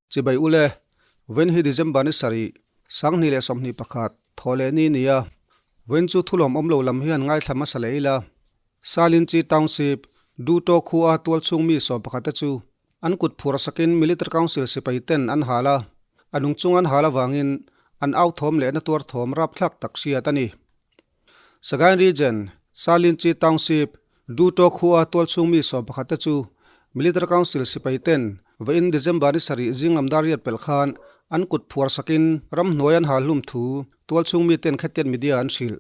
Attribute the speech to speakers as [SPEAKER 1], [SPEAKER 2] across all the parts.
[SPEAKER 1] Chibai ule, Vawiin hi December ni sarih, 2021, thaw leh ni nia. Vawiin chu thulawm awm lo lam hian ngaithla hmasa leh ila. Salinchi Township, Duto khua tualchhung mi 11 te chu an kut phur sakin Military Council sipai ten an hal a, a nung chung an hal avangin an au thawm leh na tuar thawm rapthlak tak hriat a ni. Sagaing Region, Salinchi Township, Duto khua tualchhung mi 11 te chu Military Council sipai ten vawiin December ni sarih zinglam dar riat pelh khan an kut phuar sakin ramhnuai an hal hlum thu tualchhung mi ten Khetian Media an hrilh.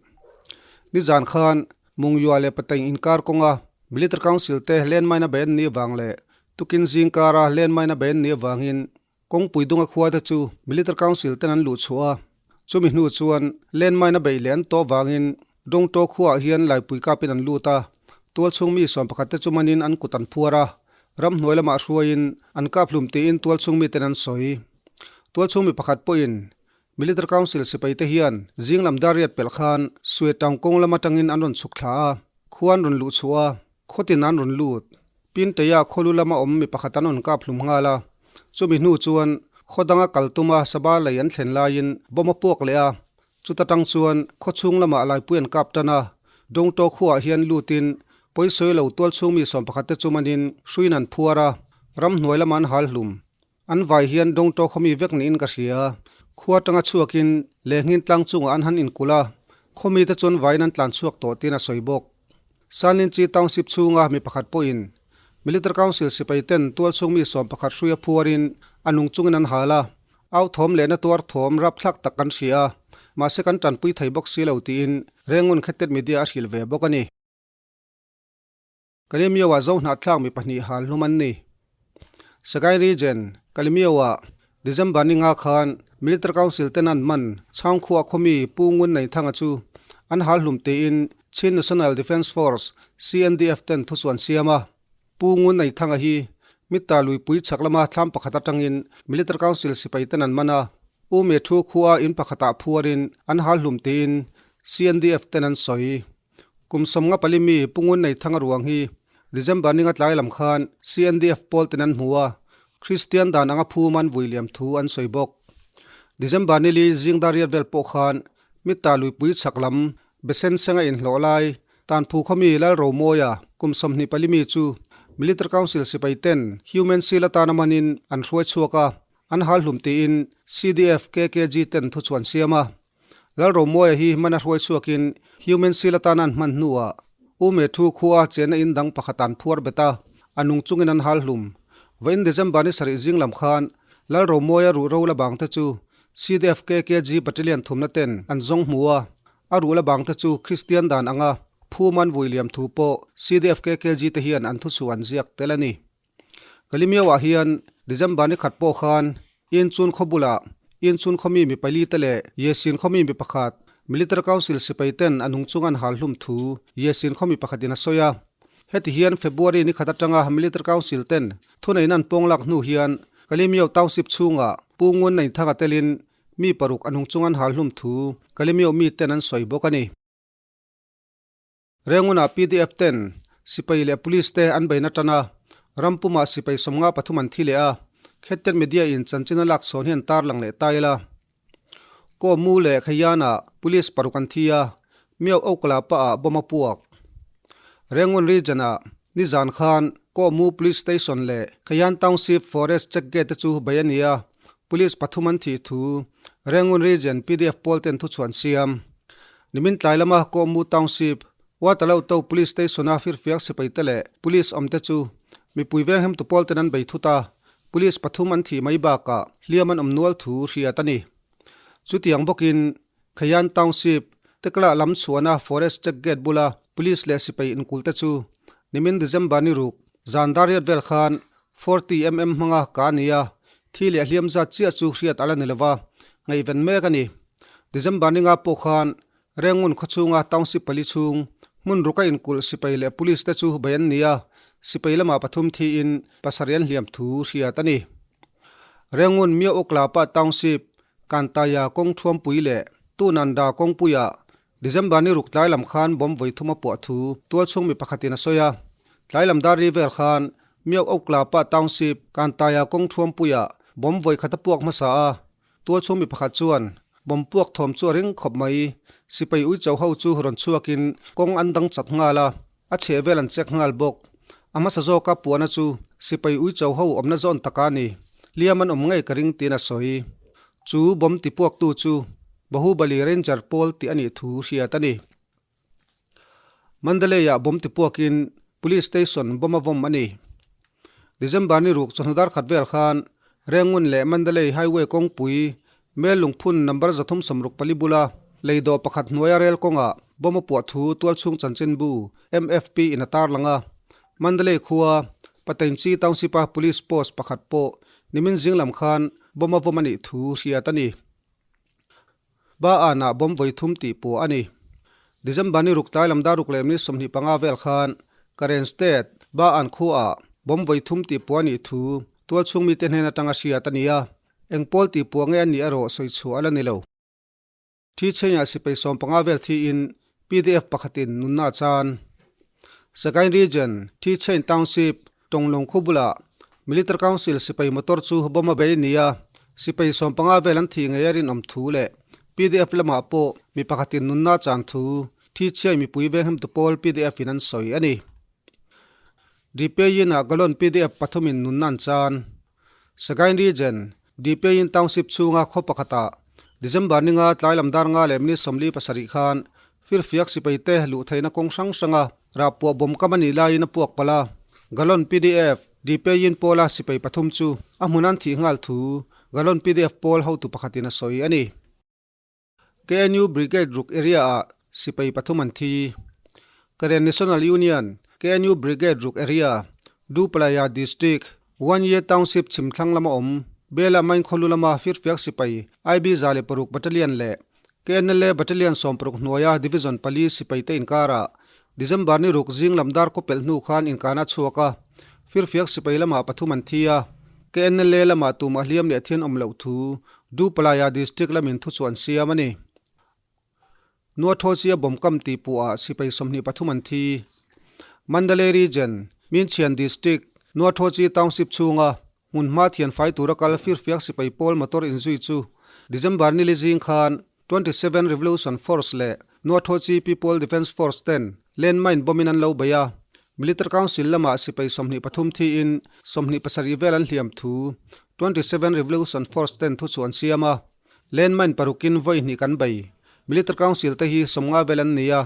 [SPEAKER 1] Nizan khan Mungyua leh Pateng inkar kawnga Military Council te landmine a bei an nih avang leh tukin zingkara landmine a bei an nih avangin Kawngpui dunga khua te chu Military Council ten an luh chhuah a, chumi hnu chuan landmine a beih leh an tawh vangin Dawngtaw khuaah hian laipui kapin an lut a, tualchhung mi 11 te chu manin an kut an phuar a, ramhnuai lamah hruaiin an kap hlum tiin tualchhung miten an sawi. Tualchhung mi pakhat pawhin Military Council sipai te hian zinglam dar riat pelh khan Suetang kawng lam atangin an rawn chhuk thla a, khua an rawn luh chhuah a, khawtin an rawn lut. Pinteia khawlu lama awm mi pakhat an rawn kap hlum nghal a, chumi hnu chuan khaw danga kal tuma Saba lei an thlen laiin bomb a puak leh a, chuta tang chuan khaw chhung lamah laipui an kap tan a, Dawngtaw khuaah hian lutin pawisawi lo tualchhung mi 11 te chu manin hruiin an phuar a, ramhnuai lamah an hal hlum. An vai hian Dawngtaw khaw mi vek niin ka hria. Khua tanga chhuakin lehngin tlang chungah an han inkulh a, khaw mite chuan vaiin an tlan chhuak tawh tiin a sawi bawk. Sanlinchi Township chhunga mi pakhat pawhin Military Council sipai ten tualchhung mi 11 hruia phuarin a nung chungin an hal a, au thawm lehna tuar thawm rapthlak tak kan hria a, mahse kan tanpui thei bawk si lo tiin Rengun Khetet Media a hrilh ve bawk a ni. Kalemyo-ah zo hnahthlak mi pahnih hal hlum an ni. Sagaing Region, Kalemyo-ah December ni nga khan Military Council ten an man Chhangkhua khawmi Pu Ngun Neithanga chu an hal hlum tiin Chin National Defence Force, CNDF, ten thuchuan siam a. Pu Ngun Neithanga hi Mitta luipui chhak lama thlam pakhat atangin Military Council sipai ten an man a, U Me Thu khua in pakhatah phuarin an hal hlum tiin CNDF ten an sawi. Kum 54 mi Pungun Neithanga ruang hi December ninga tlai lam khan CNDF pawl ten an hmu a, Kristian dan anga phum an vui liam thu an sawi bawk. December nili zing dar riat vel pawh khan Mitta luipui chhak lam Besen senga inhlawh lai Tanphu khawmi Lalromawia kum 24 mi chu Military Council sipai ten Human Shield atana manin an hruai chhuak a, an hal hlum tiin CDF KKG ten thuchhuan siam a. Lalromawia hi hmana hruai chhuakin Human Shield atana an hman hnuah U Me Thu khua chenna in dang pakhat an phuar bet a, a nung chungin an hal hlum. Vawiin December ni sarih zing lam khan Lalromawia ruh ro la bang te chu CDF KKG Battalion thumna ten an zawng hmu a, a ruh la bang te chu Kristian dan anga phum an vui liam thu pawh CDF KKG te hian an thuchhuah an ziak tel a ni. Kalimio ah hian December ni khat pawh khan Inchun khaw bulah Inchun khawmi mi pali te leh Yesin khawmi mi pakhat Military Council sipai ten a nung chung an hal hlum thu Yesin khawmi pakhatin a sawi a. Heti hian February ni khat atanga Military Council ten thuneihna an pawng lak hnu hian Kalimio Township chhungah Pu Ngun Neithanga telin mi paruk a nung chung an hal hlum thu Kalimio mi ten an sawi bawk a ni. Rengunah pdf ten sipai leh police te an beihna tan a, ram pumah sipai 53 an thi leh a, Khetten media in chanchin a lak chhawn hi an tarlang leh ta ila. Kaw Mu leh Khayan-ah police paruk an thi a, Miao Okla paah bomb a puak. Rengun region-ah nizan khan Kaw Mu Police Station leh Khayan Township Forest Check Gate te chu bei a ni a, police pathum an thih thu Rengun region pdf pawl ten thuchhuah an siam. Nimin tlai lama Kawhmu Township, Waterloo Police Station-a firfiak sipai te leh Police awm te chu mipui venghem tu pawl ten an bei thut a, Police pathum an thih mai bakah hliam an awm nual thu hriat a ni. Chutiang bawkin Khayan Township, Tekla lam chhuahna Forest Check Gate bula Police leh sipai inkul te chu nimin December ni ruk zan dar riat vel khan 40 mm hmanga ka a ni a, thi leh hliam zat chiah chu hriat a la ni lova, ngaihven mek a ni. December ninga pawh khan Rengun khawchhunga township pali chhung hmun ruka inkulh sipai leh police te chu bei an ni a, sipai lamah pathum thiin pasarih an hliam thu hriat a ni. Rengun Myohklapa township Kantaya kawng thuampui leh Tunanda kawngpuiah December ni ruk tlai lam khan bomb vawi thum a puah thu tualchhung mi pakhatin a sawi a. Tlai lam dar ri vel khan Myohklapa township Kantaya kawng thuampuiah. Bomb vawi khat a puak hmasa a, tualchhung mi pakhat chuan bomb puak thawm chu a ring khawp mai. Sipai uicho ho chu rawn chhuakin kawng an dang chat nghal a, a chheh vel an check nghal bawk. A hmasa zawka puahna chu sipai uicho ho awmna zawn taka a ni. Hliam an awm ngei ka ring tiin a sawi. Chu bomb tipuaktu chu Bahubali Ranger pawl tih a nih thu hriat a ni. Mandalay-ah bomb tipuakin Police Station bomb a vawm a ni. December ni ruk chawhnu dar khat vel khan Rengun leh Mandalay Highway kawngpui Mel lungphun number 364 bula lei dawh pakhat hnuaia rel kawngah bomb a puah thu tualchhung chanchinbu MFP in a tarlang a. Mandalay khua Patenchi Township-a Police Post pakhat pawh nimin zing lam khan bomb a vawm a nih thu hriat a ni. Ba anah bomb vawi thum tih pawh a ni. December ni ruk tlai lam dar ruk leh minute 25 vel khan Karen State, Ba an khuaah bomb vawi thum tih pawh a nih thu tualchhung mite hnen atanga hriat a ni a, eng pawl tih pawh nge a nih erawh sawi chhuah a la ni lo. Thi chhengah sipai 15 vel thiin PDF pakhatin nunna a chan. Sagaing Region, Thi Chain Township, Tonglong khu bulah Military Council sipai motor chu bomb a bei a ni a, sipai 15 vel an thih ngei a rinawm thu leh PDF lamah pawh mi pakhatin nunna a chan thu Thi Chhiai mipui venghemtu pawl PDF in an sawi a ni. Dpyin ah Galon PDF pathumin nunna an chan. Sagaing Region, Dpyin Township chhunga khaw pakhatah December ninga tlai lam dar nga leh minute 47 khan Firfiak sipai te luh theihna kawng hrang hranga rah puah bawm kam a nih laiin a puak palh a. Galon PDF, Dpyin pawla sipai pathum chu a hmun an thih nghal thu Galon PDF pawl hotu pakhatin a sawi a ni. KNU Brigade ruk area-ah sipai pathum an thi. Karen National Union, KNU Brigade ruk area, Dupalaya District, Wanye Township chhimthlang lama awm, Bela Main khawlu lama firfiak sipai IB 106 Battalion leh KNLA Battalion 60 hnuaia Division pali sipai te inkarah December ni ruk zing lam dar kawpelh hnu khan inkana chhuak a, firfiak sipai lamah pathum an thi a, KNLA lamah tumah hliam leh thian awm loh thu Dupalaya District lamin thu chu an siam a ni. Nuathawchia bomb kam tih puhah sipai 23 an thi. Mandalay Region, Myinchian District, Nuathawchi Township chhunga hmunhma thian fai tura kal firfiak sipai pawl motor inzui chu December nili zing khan 27 Revolution Force leh Nuathawchi People Defence Force ten landmine bomb in an lo bei a. Military Council lamah sipai 23 thiin 27 vel an hliam thu 27 Revolution Force ten thu chu an siam a. Landmine parukin vawi hnih kan bei. Military Council te hi 50 vel an ni a,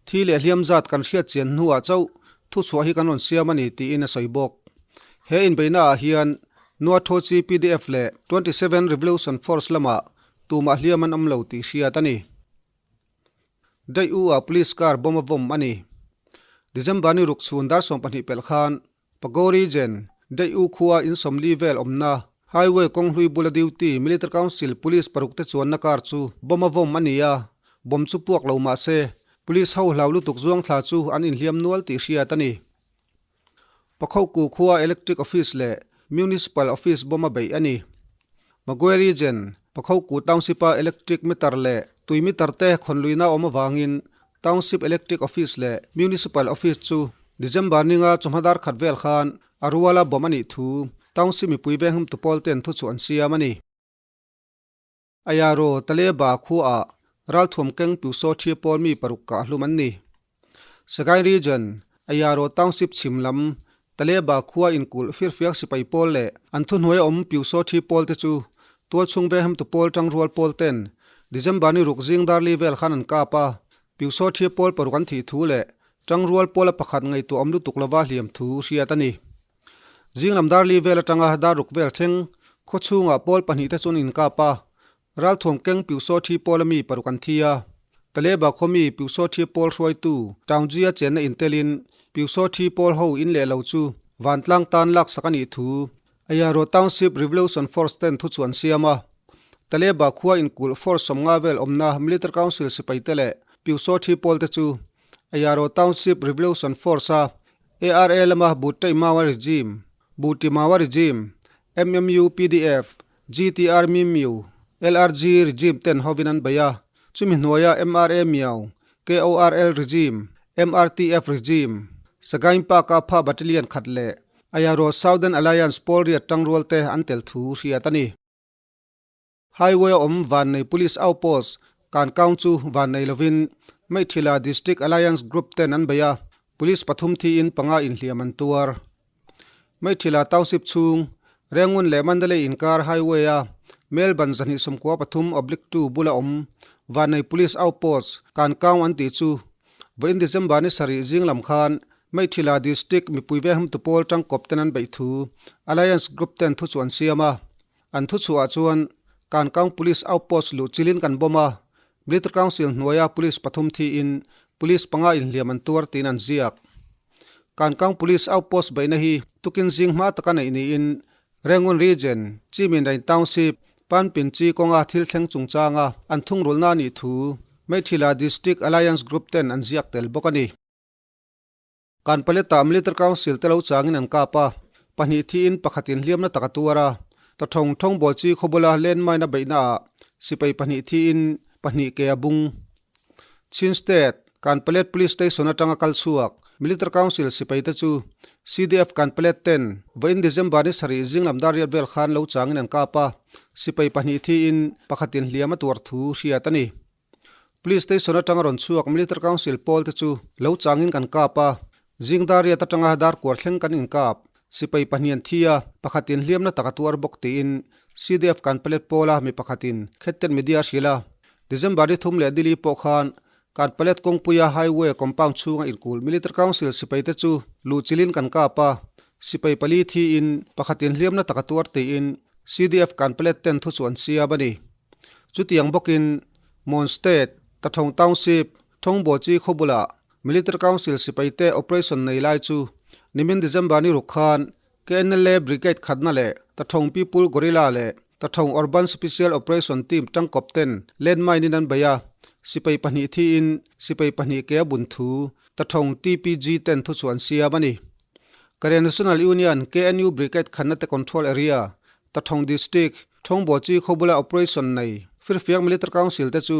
[SPEAKER 1] thi leh hliam zat kan hriat chian hnuah chauh thuchhuah hi kan rawn siam a ni tiin a sawi bawk. He inbeihna ah hian Nuathochi PDF leh 27 Revolution Force lamah tumah hliam an awm lo tih hriat a ni. Daih U ah Police car bomb a vawm a ni. December ni ruk chhun dar 12 pelh khan Pago Region, Daih U khua in 40 vel awmna Highway kawng hlui bula duty Military Council Police paruk te chuanna car chu bomb a vawm a ni a, bomb chu puak lo mah se Police ho hlau lutuk zuang thla chu an inhliam nual tih hriat a ni. Pakhoku khua Electric Office leh Municipal Office bomb a beih a ni. Magwe Region, Pakhoku Township-a electric meter leh tui meter te khawnluihna awm avangin Township Electric Office leh Municipal Office chu December ninga chawhma dar khat vel khan a ruala bomb a nih thu Township mipui venghumtu pawl ten thu chu an siam a ni. Ayaro Taleba khuaah ralthuam keng piusaw thi pawl mi paruk kah hlum an ni. Sagaing Region, Ayaro Township chhim lam Taleba khua inkulh firfiak sipai pawl leh an thuhnuai awm piusaw thi pawl te chu tualchhung venghumtu pawl tangrual pawl ten December ni ruk zing darli vel khan an kap a, piusaw thi pawl paruk an thih thu leh tangrual pawla pakhat ngaihtuah awm lutuk lova hliam thu hriat a ni. Zinglam darli vel atanga dar ruk vel thleng khaw chhungah pawl pahnih te chuan inkap a, ralthuam keng piusaw thi pawla mi paruk an thi a. Taleba khaw mi piusaw thi pawl hruaitu Taungjia chenna intelin piusaw thi pawl ho in leh lo chu vantlang tan laksak a nih thu Ayaro Township Revolution Force ten thu chu an siam a. Taleba khua inkulh force 50 vel awmna Military Council sipai te leh piusaw thi pawl te chu Ayaro Township Revolution Force a ARA lama Buttai Mawa Regime, Buti Mawa Regime, MMU PDF, GTR Mimyu, LRG Regime ten hovin an bei a, chumi hnuaia MRA Miao, KORL Regime, MRTF Regime, Sagaing Park-a pha Battalion khat leh Ayaro Southern Alliance pawl riat tangrual te an tel thu hriat a ni. Highway a awm Vannei Police Outpost Kankaung chu vannei lovin Meithila District Alliance Group ten an bei a, Police pathum thiin panga inhliam an tuar. Meithila Township chhung Rengun leh Mandalay inkar Highway a Melbourne 293/2 bula awm Vannei Police Outpost Kankaung an tih chu vawiin December ni sarih zing lam khan Meithila District mipui venghumtu pawl tangkawp ten an beih thu Alliance Group ten thu chu an siam a. An thuchhuah chuan Kankaung Police Outpost luh chilin kan bomb a, Military Council hnuaia Police pathum thiin Police panga inhliam an tuar tiin an ziak. Kankaung Police Outpost beihna hi tukin zing hma taka neih niin Rangoon Region, Chiminrain Township, Panpinchi kawnga thil thleng chungchanga an thungrulhna a nih thu Meithila District Alliance Group ten an ziak tel bawk a ni. Kanpaleta Military Council te lo changin an kap a, pahnih thiin pakhatin hliamna tak a tuar a, Tathawng Thawngbawl chi khawbula landmine a beihnaah sipai pahnih thiin pahnih ke a bung. Chin State, Kanpalet Police Station atanga kal chhuak Military Council sipai te chu CDF Kanpalet ten vawiin December ni sarih zinglam dar riat vel khan lo changin an kap a, sipai pahnih thiin pakhatin hliam a tuar thu hriat a ni. Police station atanga rawn chhuak Military Council pawl te chu lo changin kan kap a, zing dar riat atanga dar kuar thleng kan inkap. Sipai pahnih an thi a, pakhatin hliamna tak a tuar bawk tiin CDF kan palet pawla mi pakhatin Khetten Media a hrilh a. December ni thum leh Dili pawh khan kan palet kawngpuia highway compound chhunga inkul Military Council sipai te chu luhchilhin kan kap a, sipai pali thiin pakhatin hliamna tak a tuar tiin CDF kan palet ten thu chu an siam a ni. Chutiang bawkin Mon State, Tathong Township, Thongbochi khaw bulah Military Council sipaite operation nei lai chu nimin December ni ruk khan KNLA Brigade khatna leh Tathong People Guerrilla leh Tathong Urban Special Operation Team tangkawp ten landmine in an bei a, sipai pahnih thiin sipai pahnih ke a bun thu Tathong TPG ten thu chu an siam a ni. Karen National Union, KNU, Brigade khatna te control area Tathong District, Thongbochi khawbula operation nei Firfiak Military Council te chu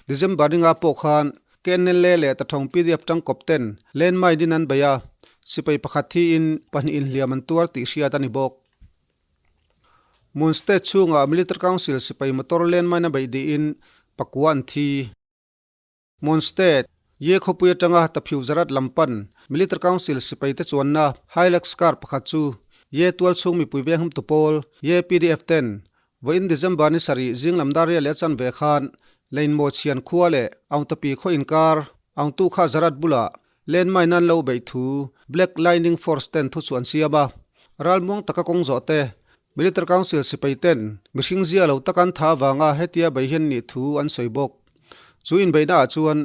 [SPEAKER 1] December ninga pawh khan KNLA leh Tathong PDF tangkawp ten landmine in an bei a, sipai pakhat thiin pahnih inhliam an tuar tih hriat a ni bawk. Mon State chhungah Military Council sipai motor landmine a beih dihin pakua an thi. Mon State, Ye khawpui atanga Taphiu Zarat lam pan Military Council sipaite chuanna Hilux car pakhat chu Ye tualchhung mipui vengham tu pawl Ye pdf ten vawiin December ni sarih zing lam dar rial leh chanve khan Leinmaw chhian khua leh Aungtapi khaw inkar Aungtu kha Zarat bulah landmine an lo beih thu Black Lightning Force ten thu chu an siam a. Ralmuang taka kawng zawh te Military Council sipai ten mihring zia lo taka an tha avanga hetia bei hian nih thu an sawi bawk. Chu inbeihna ah chuan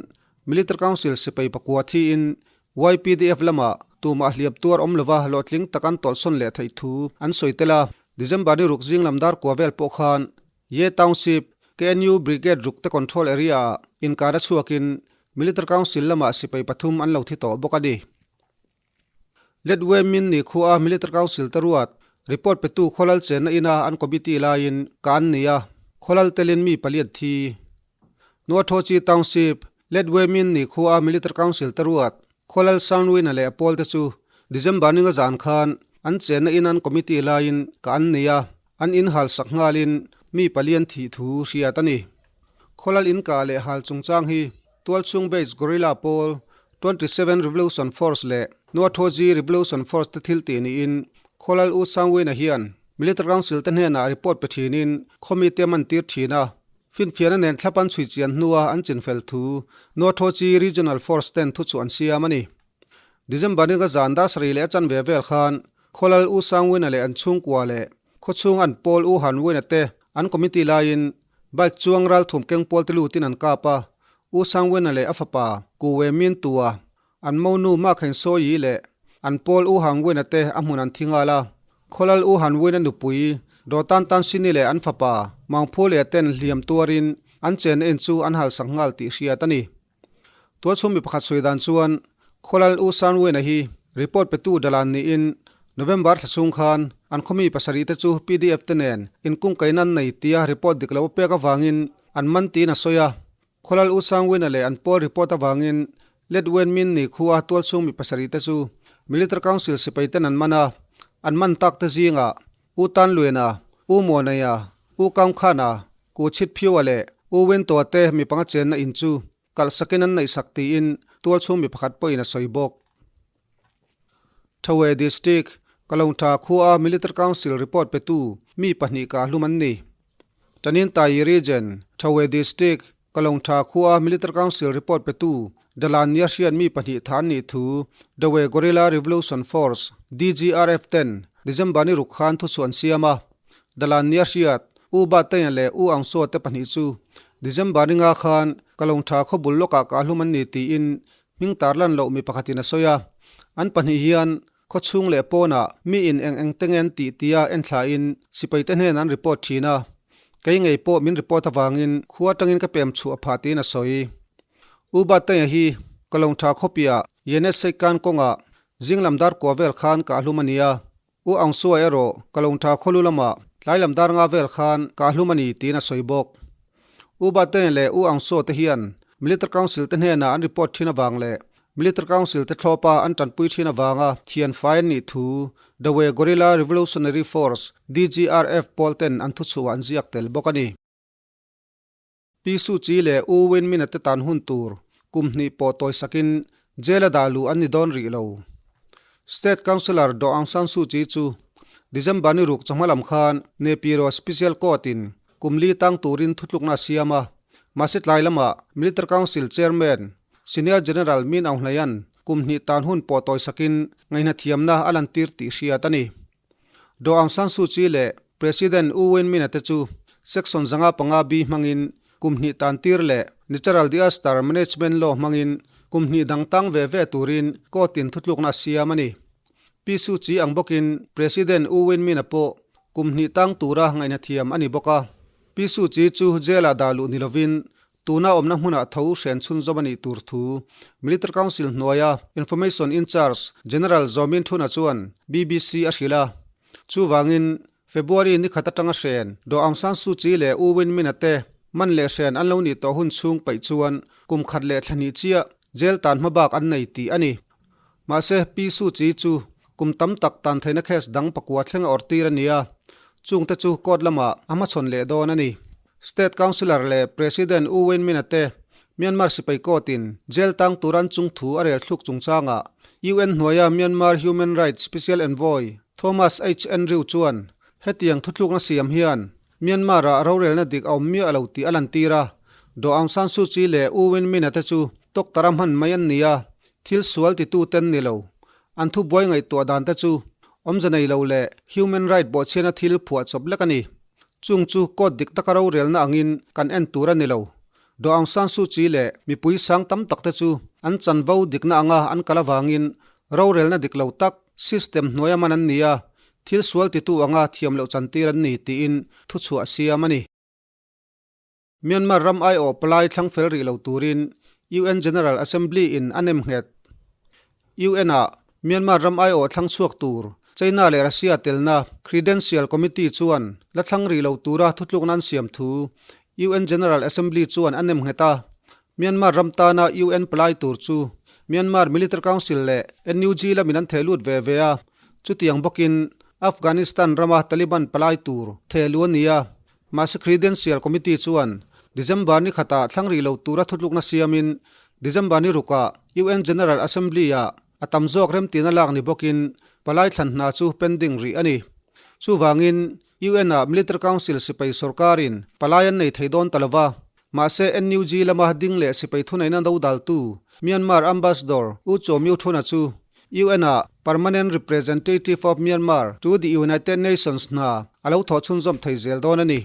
[SPEAKER 1] Military Council sipai pakua thiin YPDF lamah tumah hliap tuar awm lova hlawhtling tak an tawlhsawn leh theih thu an sawi tel a. December ni ruk zing lam dar kua vel pawh khan Ye Township, KNU Brigade ruk te control area ah inkar a chhuakin Military Council lamah sipai pathum an lo thi tawh bawk a ni. Letwe Min ni khua Military Council te ruat report petu khawlal chenna ina an committee laiin ka an ni a, khawlal telin mi palian thi. Nuathochi Township, Letwe Min ni khua Military Council te ruat khawlal Soundwina leh a pawl te chu December ninga zan khan an chenna in an committee laiin ka an ni a, an in hal sak nghalin mi palian thih thu hriat a ni. Khawlal in kah leh hal chungchang hi Tualchhung based guerrilla pawl 27 Revolution Force leh Nuathoji Revolution Force te thil tih niin Khawlal U Sangwina hian Military Council te hnenah report pe thinin khawmite a man tir thin a. Finfiahna nen thlap an chhui chian hnua an chinfel thu Nuathoji Regional Force ten thu chu an siam a ni. December ni ka zan dar sarih leh a chanve vel khan Khawlal U Sangwina leh an chhungkua leh khawchhung an pawl U Hanwina te an committee laiin Bike chuang ralthum keng pawl te lutin an kap a, U Sangwena leh a fapa Ku We Min Tua, an monu Ma Khen Saw Yi leh an pawl U Hang Wena te a hmun an thi nghal a. Khawlal U Han Wena nupui Do Tan Tan Sini leh an fapa Maung Phu Leh ten hliam tuarin an chenna in chu an halsak nghal tih hriat a ni. Tualchhung mi pakhat sawi dan chuan Khawlal U San Wena hi report petu dalan niin November thla chhung khan an khawmi pasarih te chu pdf te nen inkungkaihna an nei tia report dik lo a pek avangin an man tiin a sawi a. Khawlal U San Wena leh an pawl report avangin Let Wen Min ni khua tualchhung mi pasarih te chu Military Council sipai ten an man a. An man tak te zingah U Tan Luena, U Muanaia, U Kaung Khana, Ku Chit Phiua leh U Win Toa te mi panga chenna in chu kalh sakin an neihsak tiin tualchhung mi pakhat pawhin a sawi bawk. Thawe District, Kalongtha khua Military Council report petu mi pahnih kahlum an ni. Tanintayi Region, Thawe District, Kalongtha khua Military Council report petu Dalan nia hriat mi pahnih tha an nih thu Dawe Guerrilla Revolution Force, DGRF, ten December ni ruk khan thuchhuah an siam a. Dalan nia hriat U Ba Taya leh U Aung Saw te pahnih chu December ni nga khan Kalongtha khaw bul lawkah kahlum an ni tiin hming tarlan loh mi pakhatin a sawi a. An pahnih hian khaw chhung leh pawnah mi in eng eng te nge an tih tia en thlain sipaite hnenah an report thin a. Kei ngei pawh min report avangin khua atangin ka pem chhuah phah tiin a sawi. U Bataya hi ka lo tha khawpiah Yenes Seikan kawngah zinglam dar kua vel khan ka ahlum a nia. U Aung Sua erawh ka lo tha khawlu lamah tlailam dar nga vel khan ka ahlum a ni tiin a sawi bawk. U Bataya leh U Aung Sua te hian Military Council te hnenah an report thin avang leh Military Council te thlawpa an tanpui thin avanga thian fai an nih thu Dawe Guerrilla Revolutionary Force, DGRF, pawl ten an thuchhuah an ziak tel bawk a ni. Pi Suu Kyi leh U Win Myint-a te tan hun tur kum hnih pawh tawisakin jail a dah luh an ni dawn rih lo. State Councillor Daw Aung San Suu Kyi chu December ni ruk chawhma lam khan Naypyidaw Special Court in kum li tang turin thutlukna a siam a, mahse tlai lamah Military Council Chairman Senior General Min Aung Hlaing-a'n kum hnih tan hun pawh tawisakin ngaihnathiamna a lantir tih hriat a ni. Daw Aung San Suu Kyi leh President U Win Myint-a te chu Section 505 B hmangin kum hnih tan tir leh Natural Diaster Management Law hmangin kum hnih dang tang ve ve turin court-in thutlukna a siam a ni. Pi Suu Kyi ang bawkin President U Win Myint-a pawh kum hnih tang tura ngaihnathiam a ni bawk a. Pi Suu Kyi chu jail-ah dah luh ni lovin Tuna awmna hmunah tho hren chhunzawm a nih tur thu Military Council hnuaia Information in Charge General Zaw Min Thuna chuan BBC a hrilh a. Chuvangin, February ni khat atanga hren Daw Aung San Suu Kyi leh U Win Myint-a te man leh hren an lo nih tawh hun chhung paih chuan kum khat leh thla hnih chiah jail tan hmabak an nei tih a ni. Mahse, Pi Suu Kyi chu kum tam tak tan theihna case dang pakua thleng a awrh tir a ni a, chungte chu court lamah a hmachhawn leh dawn a ni. State Councillor leh President U Win Myint-a te Myanmar sipai court-in jail tang tur an chung thu a rel thluk chungchangah UN hnuaia Myanmar Human Rights Special Envoy Thomas H Andrew chuan hetiang thutlukna siam hian Myanmar-ah rorelna dik a awm miah lo tih a lantir a, Daw Aung San Suu Kyi leh U Win Myint-a te chu doctor a hman mai an ni a, thil sual tituten ni lo. An thubuai ngaihtuah dan te chu awmze nei lo leh human right bawhchhiana thil phuah chawp lek a ni. Chung chu court dik taka rorelna angin kan en tur a ni lo. Daw Aung San Suu Kyi leh mipui sang tam tak te chu an chanvo dikna anga an kal avangin rorelna dik lo tak system hnuaia man an ni a, thil sual titu anga thiam loh chantir an ni tiin thuchhuah siam a ni. Myanmar ram aiawh palai thlang fel rih lo turin UN General Assembly in a nem nghet. UN ah Myanmar ram aiawh thlang chhuak tur China leh Russia telna Credential Committee chuan la thlang rih lo tura thutlukna an siam thu UN General Assembly chuan a nem nghet a. Myanmar ram tana UN palai tur chu Myanmar Military Council leh NUG lamin an theh lut ve ve a, chutiang bawkin Afghanistan rama Taliban palai tur theh lu a ni a. Mahse Credential Committee chuan December ni khatah thlang rih lo tura thutlukna siamin December ni rukah UN General Assembly-ah a tam zawk remtina lak ni bawkin palai thlan hna chu pending rih a ni. Chuvangin UN-ah Military Council sipai sorkarin palai an nei thei dawn ta lova, mahse NUG lama ding leh sipai thuneihna dodaltu Myanmar Ambassador U Kyaw Myo Thuna chu UN-ah Permanent Representative of Myanmar to the United Nations hna a lo thawh chhunzawm thei zel dawn a ni.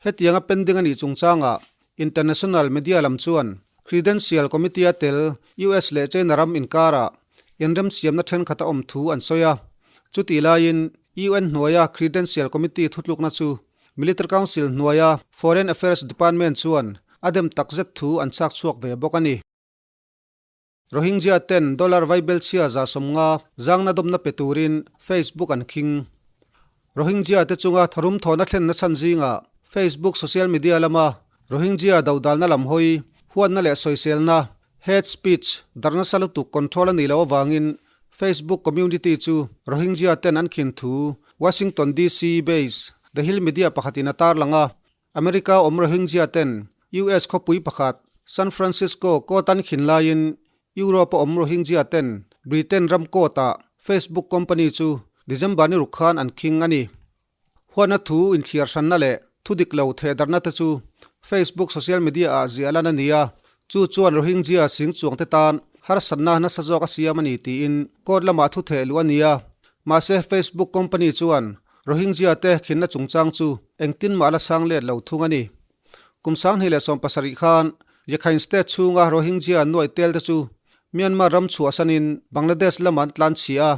[SPEAKER 1] Hetianga pending a nih chungchangah international media lam chuan Credential Committee-a tel US leh China ram inkarah inremsiamna thenkhat a awm thu an sawi a. Chutih laiin UN hnuaia Credential Committee thutlukna chu Military Council hnuaia Foreign Affairs Department chuan a dem takzet thu an chhak chhuak ve bawk a ni. Rohingya ten dollar vaibelchhia 150 zangna dawmna pe turin Facebook an khing. Rohingya te chunga tharum thawhna thlenna chhan zingah Facebook social media lama Rohingya dodalna lam hawi huatna leh sawiselna, hate speech, darh nasa lutuk control a nih loh avangin. Facebook community chu Rohingya ten an khin thu Washington DC based The Hill Media pakhatin a tarlang a. America awm Rohingya ten US khawpui pakhat San Francisco court an khin laiin Europe a awm Rohingya ten Britain ram court ah Facebook company chu December ni ruk khan an khing a ni. Huatna thu inthliar hranna leh thu dik lo thehdarhna te chu Facebook social media ah ziah lan a ni a, chu chuan Rohingya sing chuang te tan harsatna nasa zawk a siam a ni tiin court lamah thu theh luh a ni a. Mahse Facebook company chuan Rohingya te khinna chungchang chu engtin mah la sang let lo thung a ni. Kum 2017 khan Rakhine State chhunga Rohingya nuaih tel te chu Myanmar ram chhuahsanin Bangladesh lamah an tlan chhia a.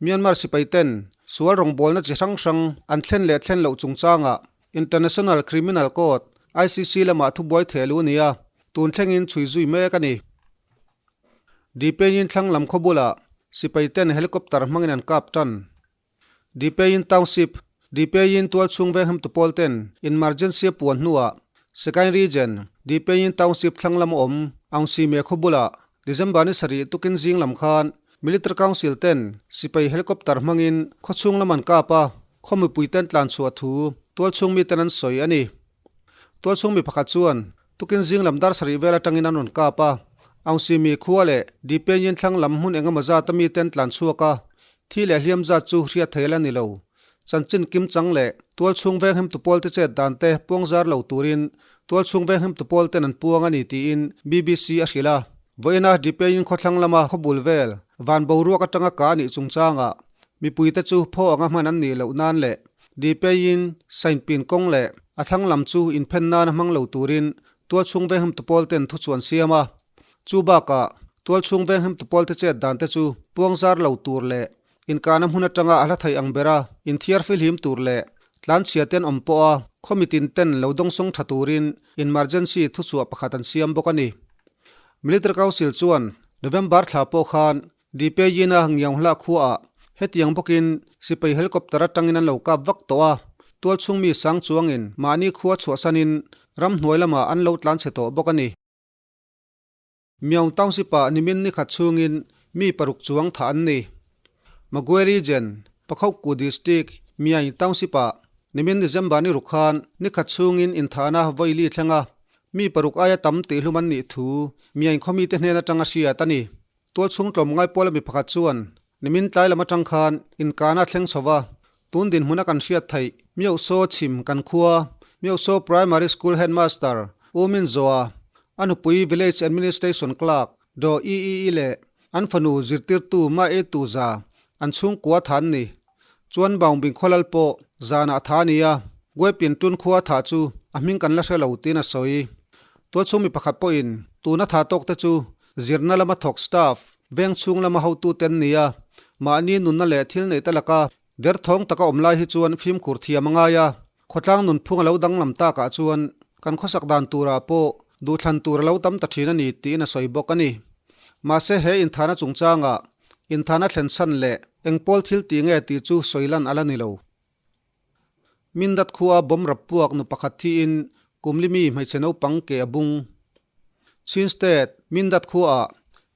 [SPEAKER 1] Myanmar sipai ten sual rawngbawlna chi hrang hrang an thlen leh thlen loh chungchangah International Criminal Court, ICC, lamah thubuai theh luh a ni a, tun thlengin chhui zui mek a ni. Dipeiin thlang lam khaw bulah sipai ten helicopter hmangin an kap tan. Dipeiin Township, Dipeiin tualchhung vengham tupawl ten emergency a puan hnuah Sekain Region, Dipeiin Township thlang lama awm Aungsime khaw bulah December ni sarih tukin zing lam khan Military Council ten sipai helicopter hmangin khawchhung lam an kap a, khaw mipui ten tlan chhuah thu tualchhung mi ten an sawi a ni. Tualchhung mi pakhat chuan tukin zing lam dar sarih vel atangin an rawn kap a, Aungsimi khua leh Dipenyin thlang lam hmun engemaw zat a mi ten tlan chhuak a, thi leh hliam zat chu hriat thei la ni lo. Chanchin kim chang leh tualchhung venghim tupawl te chet dan te puang zar lo turin tualchhung venghim tupawl ten an puang a ni tiin BBC a hrilh a. Vawiina Dipein khawthlang lama khawbul vel van boruak atanga ka nih chungchangah mipuite chu phaw anga hman an nih loh nan leh Dipein Sainpin kawng leh a thlang lam chu inphen nana hmang lo turin tualchhung venghim tupawl ten thuchuan siam a. Chu bakah tualchhung venghim tupawl te chet dan te chu puang zar lo tur leh Inkahna hmun atanga a hla theih ang bera inthiar fihlim tur leh tlanchhia ten awm pawha khaw mitin ten lo dawngsawng tha turin emergency thuchhuah pakhat an siam bawk a ni. Military Council chuan November thla pawh khan Dipeyina Ngiaunghlah khuaah hetiang bawkin sipai helicopter atangin an lo kap vak tawh a, tualchhung mi sang chuangin mahni khua chhuahsanin ramhnuai lamah an lo tlanchhe tawh bawk a ni. Myaung Township ah nimin ni khat chhungin mi paruk chuang thah an ni. Magwe Region, Pakhoku District, Myaing Township ah nimin December ni ruk khan ni khat chhungin inthahna vawi li thleng a, mi paruk aia tam tihhlum an nih thu Myaing khawmi te hnen atanga hriat a ni. Tualchhung tlawmngai pawla mi pakhat chuan nimin tlai lam atang khan inkahna thleng chho va, tun dinhmuna kan hriat theih Myohsaw chhim kan khua Myohsaw Primary School Headmaster U Min Zoa, a nupui Village Administration Clerk Do Iii leh an fanu zirtirtu Ma E Tu Za an chhungkua tha an ni. Chuan Baungbing khawlal pawh zanah tha a ni a, Guepin tun khua tha chu a hming kan la hre lo tiin a sawi. Tualchhung mi pakhat pawhin tuna tha tawk te chu zirna lama thawk staff, veng chhung lama hotute an ni a, mahni nunna leh thil neih te laka derthawng taka awm lai hi chuan fimkhur thiam a ngai a, khawtlang nunphung a lo danglam takah chuan kan khawsak dan turah pawh duhthlan tur a lo tam ta thin a ni tiin a sawi bawk a ni. Mahse he inthana chungchangah inthana thlen chhan leh eng pawl thil tih nge tih chu sawi lan a la ni lo. Mindat khua bomb rap puak nu pakhat thiin kumli mi hmeichhe naupang ke a bung. Chin State, Mindat khuaah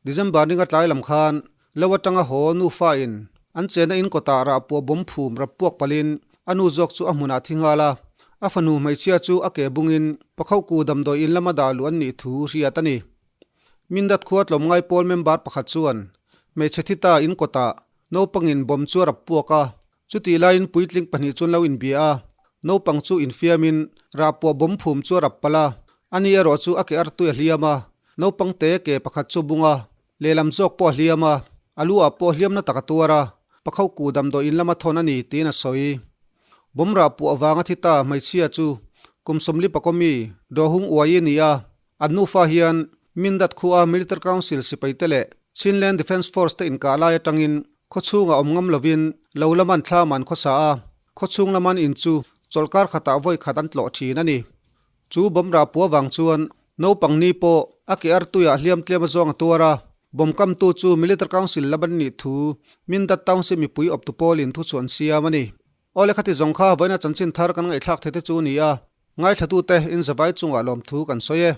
[SPEAKER 1] December ninga tlai lam khan lo atanga haw nufa in an chena in kawtah rah puah bomb phum rap puak palin a nu zawk chu a hmunah thi nghal a, a fanu hmeichhia chu a ke bungin Pakhoku damdawi in lama dah luh an nih thu hriat a ni. Mindat khua tlawmngai pawl member pakhat chuan hmeichhe thi ta in kawtah naupangin bomb chu a rap puak a, Chutih laiin puitling pahnih chuan lo inbia a, naupang chu infiamin rahpuah bawm phum chu a rap palh a, ani erawh chu a ke artui a hliam a, naupang te ke pakhat chu a bung a, lehlam zawk pawh a hliam a, a lu ah pawh hliamna tak a tuar a, Pakhoku damdawi in lama thawn a ni tiin a sawi. Bawm rahpuah avanga thi ta hmeichhia chu kum 70 pakua mi Dawhung Uai a ni a, An nufa hian Mindat khua Military Council sipaite leh Chinland Defence Force te inkah lai atangin khawchhungah awm ngam lovin lo laman thlam an khawsa a, khawchhung laman in chu chawlhkar khatah vawi khat an tlawh thin a ni. Chu bomb rah pua vang chuan naupang ni pawh a ke artuiah hliam tlem a zawng a tuar a, bomb kamtu chu Military Council lam an nih thu Mindat Township mipui awptu pawlin thuchhuah an siam a ni. Aw le khati zawng kha vawiina chanchin thar kan ngaihthlak thei te chu a ni a, ngaithlatute in zavai chungah lawmthu kan sawi e.